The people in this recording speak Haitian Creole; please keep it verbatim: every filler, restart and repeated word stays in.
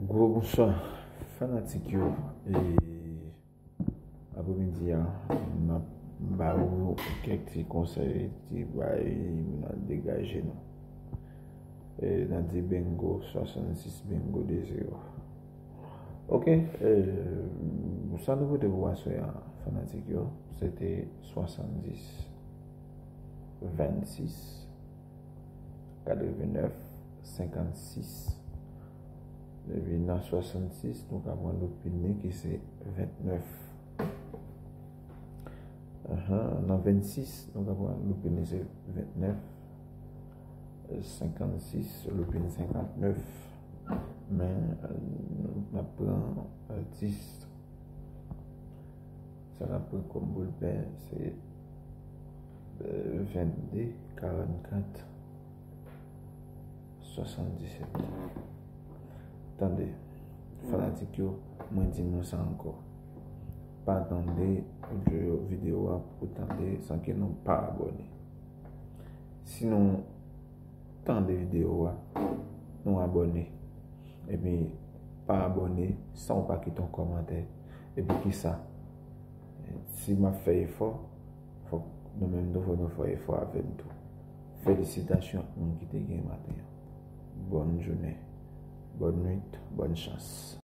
Gwo bonswa, fanatik yo. E apremidi a, m ap ba ou kèk ti konsèy, ti bay pou n al degaje nou. E, n a di bingo, swasannsis bingo de zewo. Ok, e, sa nou pote pou aswè a, fanatik yo, se te swasanndis, vennsis, katrevennèf, senkannsis. Epi nan swasansis, nou ka pran loupin li ki se vennèf. Ahan, nan vennsis, nou ka pran loupin li se vennèf. Senkannsis, loupin senkannèf. Men, n ap pran, e, dis. Sa n ap pran kòm boulpen, se, e, vennde, karannkat, swasanndisèt. Tande, fanatik yo, mwen di nou sa ankò. Pa tande odyo videyo a pou tande san ke nou pa abòne. Si nou tande videyo a, nou abòne. Epi pa abòne san w pa kite yon kòmantè. Epi kisa? Si m ap fè efò, fòk nou menm tou, fòk nou fè efò avè m tou. Felisitasyon ak moun ki te gen maten an. Bòn jounen, bòn nwit, bòn chans.